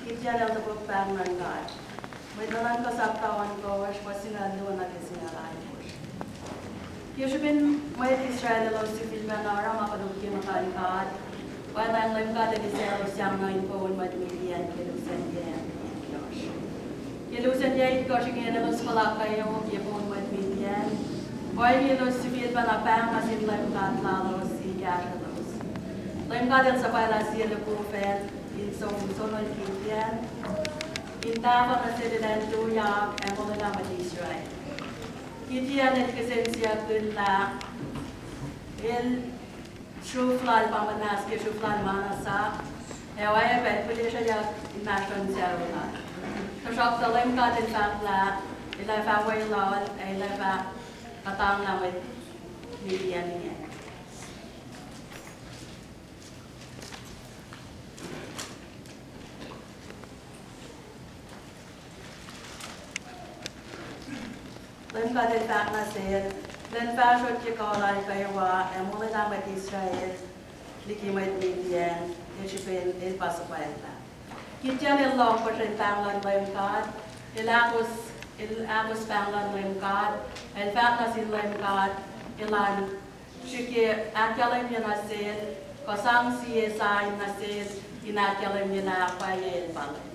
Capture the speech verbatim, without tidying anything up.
Gideon el topuk pahng luhn God. Mwet Luhlahlfongi sapta ohnkohsr, fuhs singucul luo nuh ke singucul alkosr. Ke srihpen mwet Israel elos sifilpacna oruh ma koluk ke muhtuhn God, pwacnwacng Leum God El eis elos sang nuh in poun mwet Midian ke lusen yac itkohsr. Ke lusen yac itkohsr ingacn elos puhla kweok ye poun mwet Midian. Ohinge elos sifilpacna pahng nuh sin Leum God lalos in kahsrwelos. Leum God El suhpwaclah sie lihpufacn in som sonol Gideon in tahfuh nuh sel elan tuyak ac molwelah mwet Israel. Gideon el kihsen siyuck lah el sruhf lal pa muhnahs ke sruhf lal ma na sap, ac oacyacpac el pihlesreyuck inmahsrlon sucu lal. Tuhsruhktuh Leum God El fahk lah El ac fah weluhl ac El ac fah kuhtanglah mwet Midian inge. Leum God El fahk nuh sel, Elan fahsrot ke kuh lal kwewa ac molwelah mwet Israel liki mwet Midian, ke srihpen el pa suhpwaclah. Gideon el lohng puhsren pahng luhn Leum God, el ahkos, el ahkos pahng luhn Leum God, el fahk nuh sin Leum God, elan srihke ahkkahlwemye nuh sel, kuh sang sie sain nuh sel in ahkkahlwemye lah pwacye El pa Leum.